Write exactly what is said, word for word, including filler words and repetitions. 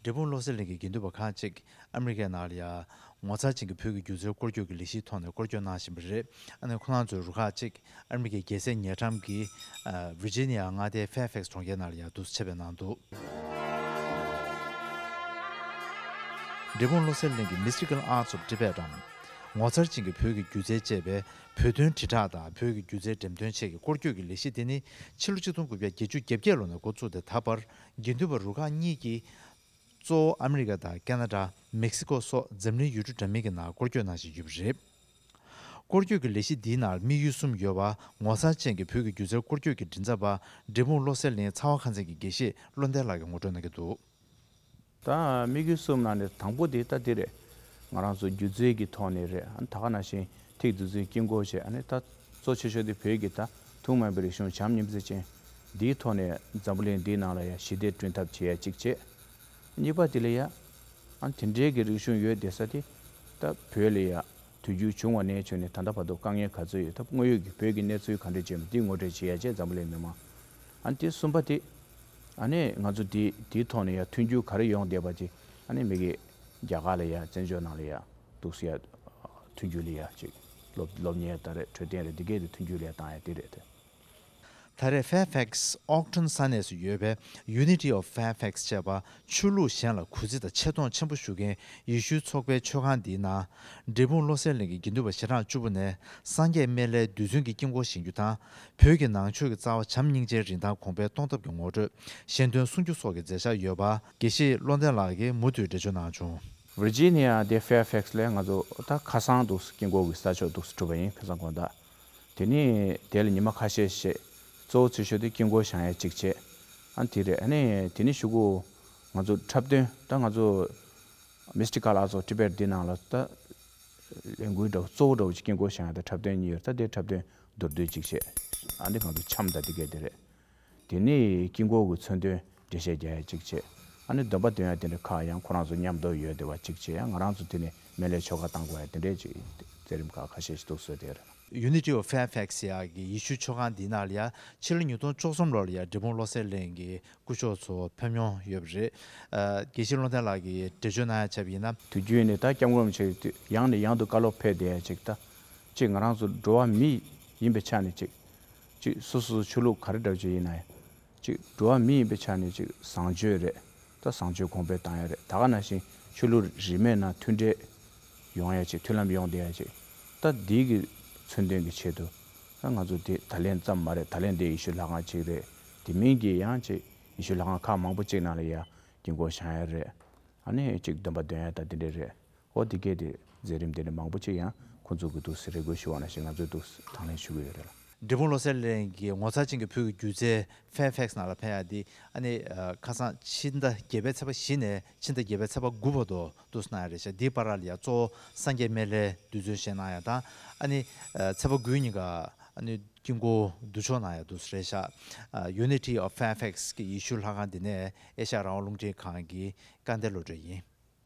འབྲས་སྤུངས་བློ་གསལ་གླིང་གི་དགེ་འདུན་པ་ཁག་ཅིག་ཨ་མི་རི་ཀའི་ནང་ལ་ཡ་ངོ་མཚར་ཅན་གྱི་བོད་ཀྱི་སྒྱུ་རྩལ་སྐོར་སྐྱོད་ཀྱི་ལས་གཞིའི་ཐོག་ནས་སྐོར་སྐྱོད་གནང་བཞིན་པ་རེད། ཨ་ནི་ཁོ་རང་ཚོའི་རུ་ཁག་ཅིག་ཨ་མི་རི་ཀའི་རྒྱལ་སའི་ཉེ་འགྲམ་གྱི་ཨ་ཝི་ཇི་ནི་ཡ་མངའ་སྡེའི་ཧྥེར་ཕེག་སི་གྲོང་ཁྱེར་ནང་ལ་ཡ་འདུག་སེ་ཆེད་ཕེབས་གནང་འདུག་འབྲས་སྤུངས་བློ་གསལ་གླིང་གི་Mystical Arts of Tibet་འམ། ངོ་མཚར་ཅན་གྱི་བོད་ཀྱི་སྒྱུ་རྩལ་ཅེས་པའི་བོད་དོན་དྲིལ་བསྒྲགས་དང་བོད་ཀྱི་སྒྱུ་རྩལ་འགྲེམས་སྟོན་ཆེད་ཀྱི་སྐོར་སྐྱོད་ཀྱི་ལས་གཞི་དེ་ནི་ཕྱི་ལོ་ཆིག་སྟོང་དགུ་བརྒྱ་བརྒྱད་ཅུ་གྱ་བརྒྱད་ལོ་ནས་འགོ་བཙུགས་ཏེ་ད་བར་དགེ་འདུན་པ་རུ་ཁག་གཉིས་ཀྱིས་གཙོ་བོ་ཨ་མི་རི་ཀ་དང་ཁེ་ན་ཌ། མེག་སི་ཀོ་སོགས་འཛམ་གླིང་ཡུལ་གྲུ་འདྲ་མིན་གྱི་ནང་སྐོར་སྐྱོད་གནང་བཞིན་ཡོད་པ་རེད། སྐོར་སྐྱོད་ཀྱི་ལས་གཞི་འདིའི་ནང་དམིགས་ཡུལ་གསུམ་ཡོད་པ། ངོ་མཚར་ཅན་གྱི་བོད་ཀྱི་སྒྱུ་རྩལ་སྐོར་སྐྱོད་ཀྱི་མགྲིན་ཚབ་པ་འབྲས་སྤུངས་བློ་གསལ་གླིང་ཚ་བ་ཁང་ཚན་གྱི་དགེ་བཤེས་བློ་ལྡན་ལགས་ཀྱིས་ངོ་སྤྲོད་གནང་གི་འདུག་ད་དམིགས་ཡུལ་གསུམ་ནང་ནས་དང་པོ་དེ་ད་འདི་རེད། ང་རང་ཚོ་སྒྱུ་རྩལ་གྱི་ཐོག་ནས་རེད། ཨ་ནི་ད་ག་ནང་བཞིན་ཐིག་རྡུལ་ཚོན་དཀྱིལ་འཁོར་བྱས། ཨ་ནི་ད་གཙོ་ཆེ་ཤོས་དེ་བོད་ཀྱི་ད་ཐུན་མོང་མ་ཡིན་པའི་རིག་གཞུང་བྱམས་སྙིང་བརྩེ་ཅན་འདིའི་ཐོག་ནས་འཛམ་བུ་གླིང་འདིའི་ནང་ལ་ཡང་ཞི་བདེ་བསྐྲུན་ཐབས་བྱེད་ཡ་གཅིག་བྱས། གཉིས་པ་དེ་ལ་ཡ་ཨ་ནི་དེ་འདྲའི་གི་རིག་གཞུང་ཡོད་བསྡད་ས་དེ་ད་བོད་ལ་ཡ་དུས་རྒྱུན་བྱུང་བ་ནས་བྱུང་ནས་ད་ལྟ་བར་དུ་དཀའ་ངལ་ག་ཚོད་ཡོད། ད་དངོས་ཡོད་ཀྱི་བོད་ཀྱི་གནས་ཚུལ་ག་འདྲ་ཅིག་ཡོད་འདི་ངོ་སྤྲོད་བྱེད་ཡ་བྱས་འཛམ་བུ་གླིང་མི་མང་། ཨ་ནི་དེ་གསུམ་པ་དེ་ཨ་ནི་ང་ཚོ་དེ་དེའི་ཐོག་ནས་ཡ་མཐུན་འགྱུར་ག་རེ་ཡོང་བསྡད་པ་ཅིག་ཨ་ནི་མི་གི་རྒྱ་གར་ལ་ཡ་བཙན་བྱོལ་ནང་ལ་ཡ་འདུག་སེ་ཡ་མཐུན་འགྱུར་ལ་ཡ་ཅིག་སློབ་སློབ་གཉེར་དང་རེད། འཕྲོད་བསྟེན་རེད། འདི་གས་དེ་མཐུན་འགྱུར་ལ་ཡ་བཏང་ཡ་དེ་རེད་དེ། ད་རེས་ཧྥེར་ཕེག་སི་ཨོག་ཊོན་ས་གནས་སུ་ཡོད་པའི་Unity of Fairfax ཅེས་པ་ཆོས་ལུགས་གཞན་ལ་གུས་བརྩི་དང་ཆེ་མཐོང་ཆེན་པོ་ཞུ་མཁན་ཡེ་ཤུའི་ཚོགས་པའི་མཆོད་ཁང་འདིའི་ནང་འབྲས་སྤུངས་བློ་གསལ་གླིང་གི་དགེ་འདུན་པ་ཞལ་གྲངས་བཅུ་པོ་ནས་སངས་རྒྱས་སྨན་བླའི་རྡུལ་ཚོན་གྱི་དཀྱིལ་འཁོར་བཞེངས་རྒྱུ་དང་། བོད་ཀྱི་ནང་ཆོས་ཀྱི་རྩ་བ་བྱམས་སྙིང་རྗེའི་རིན་ཐང་གོང་འཕེལ་གཏོང་ཐབས་ཀྱི་ངོ་སྤྲོད་ཞལ་འདོན་གསུང་རྒྱུ་སོགས་ཀྱི་མཛད་འཆར་ཡོད་པ་དགེ་བཤེས་བློ་ལྡན་ལགས་ཀྱིས་མུ་མཐུད་འགྲེལ་བརྗོད་གནང་བྱུང་། ཝིར་ཇི་ནི་ཡ་དེ་ཧྥེར་ཕེག་སི་ལ་ང་ཚོ་ད་ཁ་སང་འདུག་སེ་དཀྱིལ་འཁོར་གྱི་ས་ཕྱོགས་འདུག་སེ་གྲུབ་པ་ཡིན། ཁ་སང་དགོང་དག་དེ་ནས་དེ་ལ་ཉི་མ་ཁ་ཤས་ཤིག་གཙོ་བོ་ཆེ་ཤོས་དེ་དཀྱིལ་འཁོར་བཞེངས་ཡ་གཅིག་བྱས། ཨ་དེ་རེད། ཨ་ནི་དེ་ནས་གཞུག་གུ་ང་ཚོ་འཁྲབ་སྟོན་ད་ང་ཚོ་Mystical Arts of Tibet འདི་ནང་ལ་ད་ལས་འགུལ་འདྲ་བོ་གཙོ་བོ་འདྲ་བོ་ཅིག་དཀྱིལ་འཁོར་བཞེངས་ཡ་ད་འཁྲབ་སྟོན་གཉིས་ཡོད་རེད། ད་དེ་འཁྲབ་སྟོན་མདོར་བསྡུས་གཅིག་བྱས། ཨ་འདི་ང་ཚོ་འཆམ་ད་འདི་གས་དེ་རེད། དེ་ནས་དཀྱིལ་འཁོར་གྱི་མཚོན་དོན་འགྲེལ་བཤད་རྒྱག་ཡ་གཅིག་བྱས། ཨ་ནི་སྡོམ་པ་འདོན་ཡ་དེ་འདྲ་ཁག་ཡང་ཁོ་རང་ཚོ་མཉམ་དུ་ཡོད་བསྡད་པ་གཅིག་བྱས། ཡང་ང་རང་ཚོ་དེ་ནས་སྨན་བླའི་ཆོ་ག་བཏང་དགོས་ཡ་དེ་འདྲས་ཅིག་མཛད་རིམ་ཁག་ཁ་ཤས་ཤིག་འདུག་སེ་བཟོས་བསྡད་ཡོད་རེད། Unity of Fairfax ཡ་གི་ཡེ་ཤུའི་མཆོད་ཁང་འདིའི་ནང་ལ་ཡ་ཕྱི་ལོ་ཉིས་སྟོང་བཅུ་གསུམ་ལོ་ལ་ཡ་འབྲས་སྤུངས་བློ་གསལ་གླིང་གི་སྐུ་ཞབས་ཚོ་ཕེབས་མྱོང་ཡོད་པ་རེད། ཨ་དགེ་བཤེས་བློ་ལྡན་ལགས་ཀྱིས་འགྲེལ་བརྗོད་གནང་ཡ་བྱས་པ་ཡིན་ན། དུས་རྒྱུན་ནས་ད་སྐྱབས་མགོན་རིན་པོ་ཆེ་ཡང་ནས་ཡང་དུ་བཀའ་སློབ་ཕེབས་བསྡད་ཡ་ཅིག་ད་ཅིག་ང་རང་ཚོ་འགྲོ་བ་མི་ཡིན་པའི་ཆ་ནས་ཅིག་ཅིག་སོ་སོ་ཆོས་ལུགས་ག་རེ་འདྲ་བོ་ཅིག་ཡིན་ན་ཡང་། ཅིག་འགྲོ་བ་མི་ཡིན་པའི་ཆ་ནས་ཅིག་བཟང་སྤྱོད་རེད། ད་བཟང་སྤྱོད་གོང་འཕེལ་བཏང་ཡ་རེད། ད་ག་ནང་བཞིན་ཆོས་ལུགས་རིས་མེད་ནང་མཐུན་འབྲེལ་ཡོང་ཡ་ཅིག་མཐུན་ལམ་ཡོང་བསྡད་ཡ་ཅིག་ད་འདི་གི་མཚོན་དོན་གྱི་ཆེད་དུ་ད་ང་ཚོ་འདི་ད་ལན་ཙམ་མ་རེད། ད་ལན་འདི་ཡེ་ཤུ་ལྷ་ཁང་ཅིག་རེད། དེ་མིན་གྱི་ཡང་ཅིག་ཡེ་ཤུ་ལྷ་ཁང་ཁག་མང་པོ་ཅིག་ནང་ལ་ཡ་དཀྱིལ་འཁོར་བཞེངས་ཡ་རེད། ཨ་ནི་ཅིག་སྡོམ་པ་འདོན་ཡ་ད་འདི་འདྲ་རེད། ཨོ་དེ་གས་དེ་མཛད་རིམ་དེ་འདྲ་མང་པོ་ཅིག་ཡང་ཁོང་ཚོ་གི་འདུག་སེ་རེ་སྐུལ་ཞུ་བ་ནང་བཞིན་ང་ཚོས་འདུག་སེ་དང་ལེན་ཞུ་གི་ཡོད་རེད་ལ། འབྲས་སྤུངས་བློ་གསལ་གླིང་གི་ངོ་མཚར་ཅན་གྱི་བོད་ཀྱི་སྒྱུ་རྩལ་ཧྥེར་ཕེག་སི་ནང་ལ་ཕེབས་ཡ་འདི་ཨ་ནི་ཨ་ཁ་སང་ཕྱི་ཟླ་བརྒྱད་པའི་ཚེས་པ་བཞི་ནས་ཕྱི་ཟླ་བརྒྱད་པའི་ཚེས་པ་དགུ་བར་དུ་འདུག་སེ་གནང་ཡ་རེད་ཤག་འདིའི་བར་ལ་ཡ་གཙོ་བོ་སངས་རྒྱས་སྨན་བླའི་རྡུལ་ཚོན་བཞེངས་གནང་ཡ་དང་ཨ་ནི་ཨ་ཚེས་པ་དགུའི་ཉིན་ཀ་ཨ་ནི་དཀྱིལ་འཁོར་བསྡུ་ཆོག་གནང་ཡ་འདུག་སེ་རེད་ཤག་ཨ་Unity of Fairfax གི་ཡེ་ཤུ་ལྷ་ཁང་འདི་ནས་ཨེ་ཤ་ཡ་རང་དབང་རླུང་འཕྲིན་ཁང་གི་སྐལ་ལྡན་བློ་གྲོས་ཡིན།